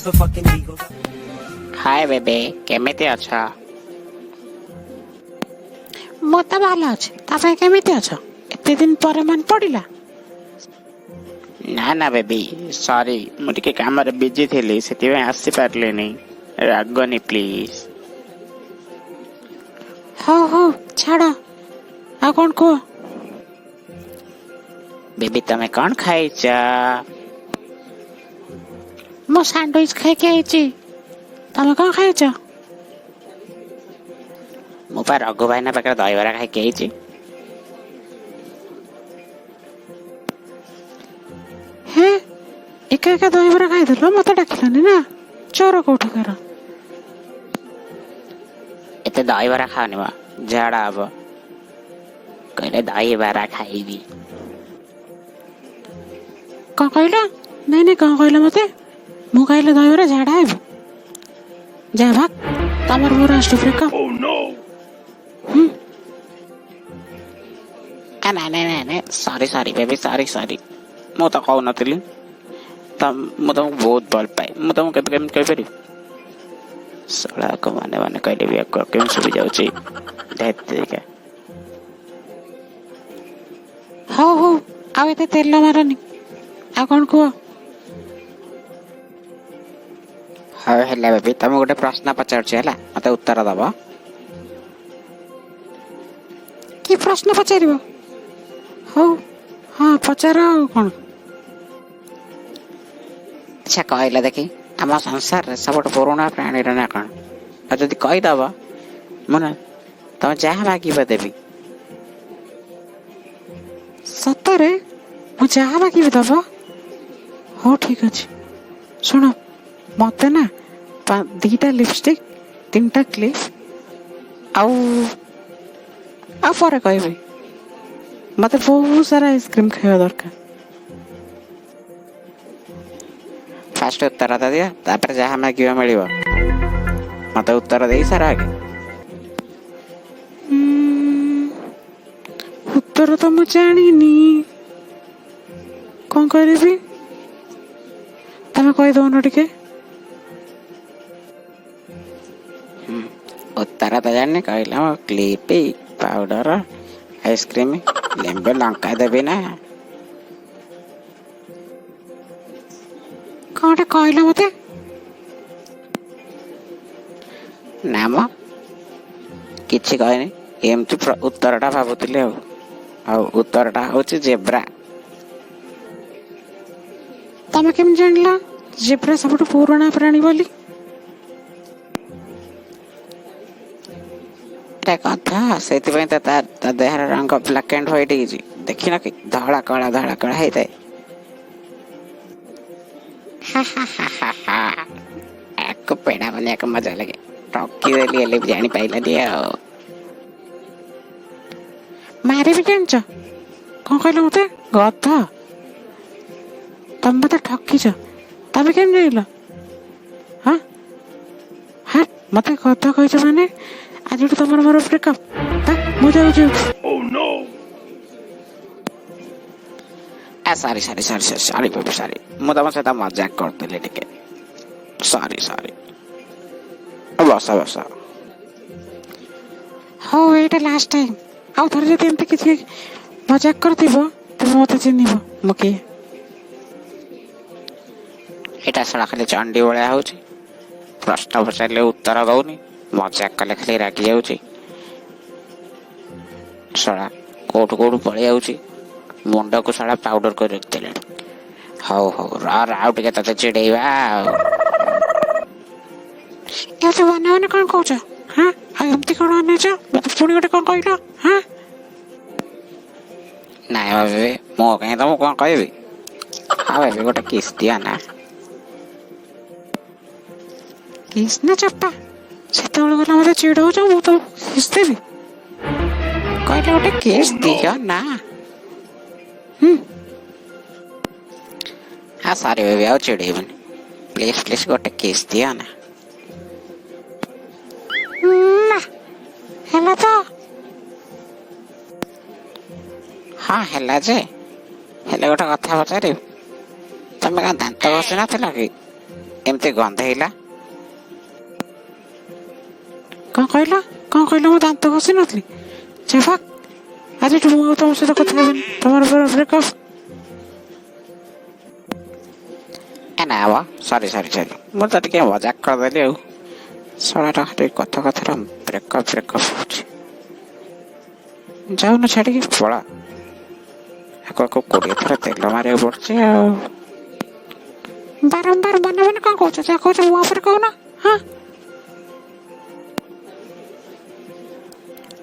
Motherfucking Eagles. ହାଏ baby, କେମିତି ଅଛ? ମୁଁ ତ ଭଲ ଅଛି, ତମେ କେମିତି ଅଛ? ଏତେ ଦିନ ପରେ ମନେ ପଡ଼ିଲା? ନା ନା ବେବି, ସରି, ମୁଁ ଟିକେ କାମରେ ବିଜି ଥିଲି, ସେଥିପାଇଁ ଆସିପାରିଲିନି। ରାଗନି ପ୍ଲିଜ୍। ହଉ ହଉ, ଛାଡ଼, ଆଉ କ'ଣ କୁହ? ବେବି, ତମେ କ'ଣ ଖାଇଛ? ମୁଁ ସାଣ୍ଡୱିଚ୍ ଖାଇକି ଆଇଛି। ତମେ କ'ଣ ଖାଇଛ? ମୁଁ ପା ରଘୁ ଭାଇନା ପାଖରେ ଦହିବରା ଖାଇକି ଆଇଛି। ହେ, ଏକା ଏକା ଦହିବରା ଖାଇଦେଲ, ମତେ ଡାକିଲନି ନା? ଚୋର କୋଉଠିକାର। ଏତେ ଦହିବରା ଖାଅନି ମ, ଝାଡ଼ା ହବ। କହିଲେ ଦହିବରା ଖାଇବି। କ'ଣ କହିଲ? ନାଇଁ ନାଇଁ, କ'ଣ କହିଲ ମତେ? ମୁଁ ଖାଇଲେ ଦହିବରା ଝାଡ଼ା ହେବି? ଯା ଭାଗ, ତମର ମୋର ଆଜଠୁ ବ୍ରେକଅପ୍। ନାଇଁ ନାଇଁ ନାଇଁ ନାଇଁ, ସରି ସରି ବେବି, ସରି ସରି। ମୁଁ ତ କହୁନଥିଲି ତ, ମୁଁ ତମକୁ ବହୁତ ଭଲ ପାଏ। ମୁଁ ତମକୁ କେବେ କେମିତି କହିପାରିବି? ଶଳାକୁ ମାନେ ମାନେ କହିଲେ ବି ଆକୁ କେମିତି ଶୁଭି ଯାଉଛି। ଧେତ୍। ହଉ ହଉ, ଆଉ ଏତେ ତେଲ ମାରନି। ଆଉ କ'ଣ କୁହ? ହଉ ହେଲା ବେବି, ତମକୁ ଗୋଟେ ପ୍ରଶ୍ନ ପଚାରୁଛି, ହେଲା? ମତେ ଉତ୍ତର ଦବ। କି ପ୍ରଶ୍ନ ପଚାରିବ? ହଉ, ହଁ, ପଚାର, ଆଉ କ'ଣ? ଆଚ୍ଛା କହିଲ ଦେଖି, ଆମ ସଂସାରରେ ସବୁଠୁ ପୁରୁଣା ପ୍ରାଣୀର ନାଁ କ'ଣ? ଆଉ ଯଦି କହିଦବ, ମୁଁ ନା ତମେ ଯାହା ମାଗିବ ଦେବି। ସତରେ ମୁଁ ଯାହା ମାଗିବି ଦବ? ହଉ ଠିକ ଅଛି, ଶୁଣ, ମତେ ନା 2ଟା ଲିପଷ୍ଟିକ୍, 3ଟା କ୍ଲିପ୍, ଆଉ ଆଉ ପରେ କହିବି। ମତେ ବହୁତ ସାରା ଆଇସ୍କ୍ରିମ୍ ଖାଇବା ଦରକାର। ଫାଷ୍ଟ ଉତ୍ତର ତ ଦିଅ, ତାପରେ ଯାହା ମାଗିବ ମିଳିବ। ମତେ ଉତ୍ତର ଦେଇ ସାର ଆଗେ। ଉତ୍ତର ତ ମୁଁ ଜାଣିନି, କ'ଣ କରିବି? ତମେ କହିଦଉନ ଟିକେ। ଉତ୍ତର ତ ଜାଣିନି, କହିଲା ମୋ କ୍ଲିପ୍, ପାଉଡର, ଆଇସ୍କ୍ରିମ୍, ଲେମ୍ବୁ ଲଙ୍କା ଦେବି ନା? କ'ଣ ଗୋଟେ କହିଲ ମତେ? ନା ମ, କିଛି କହିନି, ଏମିତି ଉତ୍ତରଟା ଭାବୁଥିଲି। ଆଉ ଆଉ ଉତ୍ତରଟା ହଉଛି ଜେବ୍ରା। ତମେ କେମିତି ଜାଣିଲ ଜେବ୍ରା ସବୁଠୁ ପୁରୁଣା ପ୍ରାଣୀ ବୋଲି? ଏଟା କଥା, ସେଥିପାଇଁ ତ ତା ତା ଦେହର ରଙ୍ଗ ବ୍ଲାକ୍ ଆଣ୍ଡ ହ୍ୱାଇଟ୍ ହେଇଛି, ଦେଖିନ କି? ଧଳା କଳା ଧଳା କଳା ହେଇଥାଏ। ହା ହା ହା ହା ହା, ଆକୁ ପେଡ଼ା ବନେଇବାକୁ ମଜା ଲାଗେ। ଠକିଦେଲି, ହେଲେ ବି ଜାଣିପାରିଲାନି ଆଉ। ମାରିବି ଜାଣିଛ। କ'ଣ କହିଲ ମତେ? ଗଧ, ତମେ ମତେ ଠକିଛ। ତମେ କେମିତି ଜାଣିଲ? ହଁ ହଁ, ମତେ ଗଧ କହିଛ ମାନେ ଆଜିଠୁ ତମର ମୋର ବ୍ରେକଅପ୍। ମୁଁ ଯାଉଛି। ଆ ସରି ସରି ସରି ସରି ସରି ବେବି, ସରି, ମୁଁ ତମ ସହିତ ମଜାକ କରୁଥିଲି ଟିକେ। ସରି ସରି, ବସ ବସ। ହଉ, ଏଇଟା ଲାଷ୍ଟ ଟାଇମ୍। ଆଉ ଥରେ ଯଦି ଏମିତି କିଛି ମଜାକ କରିଥିବ, ତେବେ ମତେ ଚିହ୍ନିବ ମୁଁ କିଏ। ଏଇଟା ଶଳା ଖାଲି ଚଣ୍ଡି ଭଳିଆ ହଉଛି। ପ୍ରଶ୍ନ ପଚାରିଲେ ଉତ୍ତର ଦଉନି, ମଜାକ କଲେ ଖାଲି ରାଗି ଯାଉଛି। ଶଳା କୋଉଠୁ କୋଉଠୁ ପଳେଇ ଯାଉଛି, ମୁଣ୍ଡକୁ ଶଳା ପାଉଡର କରି ରଖିଦେଲେଣି। ହଉ ହଉ, ର ର, ଆଉ ଟିକେ ତତେ ଚିଡେଇବା ଆଉ। ଏମିତି ମନେ ମନେ କ'ଣ କହୁଛ? ହଁ, ଆଉ ଏମିତି କ'ଣ ଅନେଇଛ? ମତେ ପୁଣି ଗୋଟେ କ'ଣ କହିଲ? ହଁ। ନାଇଁ ବେବି, ମୁଁ କାହିଁ ତମକୁ କ'ଣ କହିବି? ଆଉ ଏବେ ଗୋଟେ କିସ୍ ଦିଅ ନା। କିସ୍ ନା ଚପା। ସେତେବେଳେ ଗଲା ମତେ ଚିଡଉଛ, ମୁଁ ତମକୁ କିସ୍ ଦେବି? କହିଲେ ଗୋଟେ କିସ୍ ଦିଅ ନା। ହୁଁ। ହଁ, ସରି ବେବି, ଆଉ ଚିଡେଇବନି। ପ୍ଲିଜ୍ ପ୍ଲିଜ୍, ଗୋଟେ କିସ୍ ଦିଅ ନା। ନା, ହେଲା ତ? ହଁ ହେଲା ଯେ, ହେଲେ ଗୋଟେ କଥା ପଚାରିବି, ତମେ କଣ ଦାନ୍ତ ଘଷି ନଥିଲ କି? ଏମିତି ଗନ୍ଧେଇଲା? କ'ଣ କହିଲ? କ'ଣ କହିଲ? ମୁଁ ଦାନ୍ତ ଘଷି ନଥିଲି? ଛେ, ଆଜିଠୁ ମୁଁ ଆଉ ତମ ସହିତ କଥା ହେବିନି। ତମର ମୋର ବ୍ରେକଅପ୍। ଏ ନା ମ, ସରି ସରି ସରି, ମୁଁ ତ ଟିକେ ମଜାକ କରିଦେଲି। ଆଉ ଶଳାଟା ଖାଲି କଥା କଥାରେ ବ୍ରେକଅପ୍ ବ୍ରେକଅପ୍ ହେଉଛି। ଯାଉନ, ଛାଡ଼ିକି ପଳା। ଆକୁ ଆକୁ 20 ଥର ତେଲ ମାରିବାକୁ ପଡ଼ୁଛି ଆଉ। ବାରମ୍ବାର ମନେ ମନେ କ'ଣ କହୁଛ? ଯାହା କହୁଛ ମୋ ଉପରେ କହୁନ। ହଁ।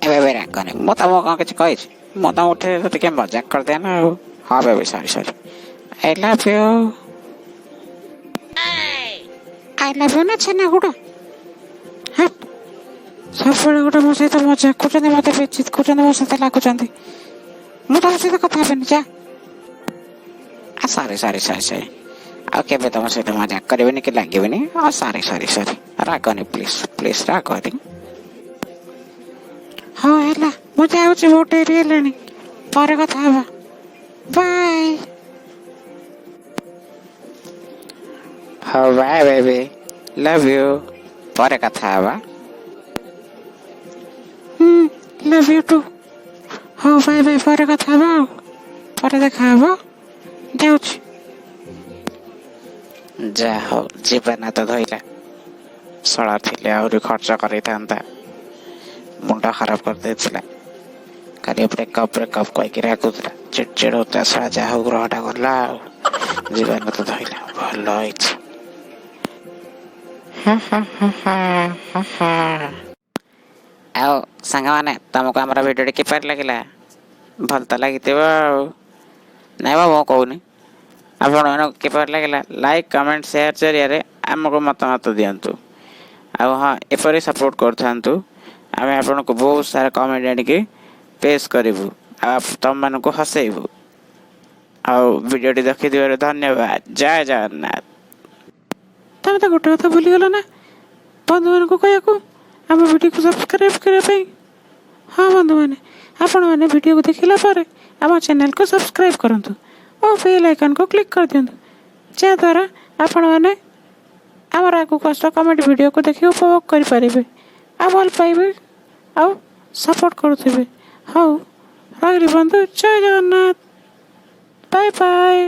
ଏବେ ଏବେ ରାଗନି। ମୁଁ ତମକୁ କ'ଣ କିଛି କହିଛି? ମୁଁ ତମକୁ ଟିକେ ମଜାକ କରିଦିଏ ନା ଆଉ। ହଁ baby, sorry sorry, I love you. I love you ନା ଛେନାଗୁଡ଼? ହଁ, ସବୁବେଳେ ଗୋଟେ ମୋ ସହିତ ମଜାକ କରୁଛନ୍ତି, ମୋତେ ବେଜିତ କରୁଛନ୍ତି, ମୋ ସହିତ ଲାଗୁଛନ୍ତି। ମୁଁ ତମ ସହିତ କଥା ହେବିନି, ଯା। ସରି ସରି ସରି ସରି, ଆଉ କେବେ ତମ ସହିତ ମଜାକ କରିବିନି କି ଲାଗିବିନି। ଆଉ ସରି ସରି ସରି, ରାଗନି, ପ୍ଲିଜ୍ ପ୍ଲିଜ୍, ରାଗନି। ହଉ ହେଲା, ମୁଁ ଯାଉଛି, ବହୁତ ଡେରି ହେଲାଣି। ପରେ କଥା ହେବା, ବାଏ। ହଉ, ବାଏ ବେବି, ଲଭ୍ you, ପରେ କଥା ହେବା। ହୁଁ, ଲଭ୍ you two. ହଉ, ବାଏ ବାଏ, ପରେ କଥା ହେବା ଆଉ ପରେ ଦେଖା ହେବ, ଯାଉଛି। ଯାହା ହଉ, ଯିବା ନା ତ ଧଇଲା। ଶଳା ଥିଲେ ଆହୁରି ଖର୍ଚ୍ଚ କରେଇଥାନ୍ତା, ମୁଣ୍ଡ ଖରାପ କରିଦେଇଥିଲା। ଖାଲି ବ୍ରେକଅପ୍ ବ୍ରେକଅପ୍ କହିକି ରାଗୁଥିଲା, ଚିଡ଼ ଚିଡ଼ ହଉଥିଲା ଶଳା। ଯାହା ହଉ, ଗ୍ରହଟା ଗଲା ଆଉ ଜୀବନ ତ ଧଇଲା, ଭଲ ହେଇଛି। ଆଉ ସାଙ୍ଗମାନେ, ତମକୁ ଆମର ଭିଡ଼ିଓଟି କିପରି ଲାଗିଲା? ଭଲ ତ ଲାଗିଥିବ ଆଉ। ନାଇଁ ବା, ମୁଁ କହୁନି, ଆପଣମାନଙ୍କୁ କିପରି ଲାଗିଲା ଲାଇକ୍, କମେଣ୍ଟ, ସେୟାର ଜରିଆରେ ଆମକୁ ମତାମତ ଦିଅନ୍ତୁ। ଆଉ ହଁ, ଏପରି ସପୋର୍ଟ କରୁଥାନ୍ତୁ, ଆମେ ଆପଣଙ୍କୁ ବହୁତ ସାରା କମେଡ଼ି ଆଣିକି ପେଶ କରିବୁ ଆଉ ତମମାନଙ୍କୁ ହସେଇବୁ। ଆଉ ଭିଡ଼ିଓଟି ଦେଖିଥିବାରୁ ଧନ୍ୟବାଦ। ଜୟ ଜଗନ୍ନାଥ। ତମେ ତ ଗୋଟେ କଥା ଭୁଲିଗଲ ନା ବନ୍ଧୁମାନଙ୍କୁ କହିବାକୁ, ଆମ ଭିଡ଼ିଓକୁ ସବସ୍କ୍ରାଇବ୍ କରିବା ପାଇଁ। ହଁ ବନ୍ଧୁମାନେ, ଆପଣମାନେ ଭିଡ଼ିଓକୁ ଦେଖିଲା ପରେ ଆମ ଚ୍ୟାନେଲକୁ ସବସ୍କ୍ରାଇବ୍ କରନ୍ତୁ ଓ ବେଲ୍ ଆଇକନ୍କୁ କ୍ଲିକ୍ କରିଦିଅନ୍ତୁ, ଯାହାଦ୍ୱାରା ଆପଣମାନେ ଆମର ଆଗକୁ ଆସୁଥିବା କମେଡ଼ି ଭିଡ଼ିଓକୁ ଦେଖି ଉପଭୋଗ କରିପାରିବେ ଆଉ ଭଲ ପାଇବେ ଆଉ ସପୋର୍ଟ କରୁଥିବେ। ହଉ, ରହିଲି ବନ୍ଧୁ, ଜୟ ଜଗନ୍ନାଥ, ବାଏ ବାଏ।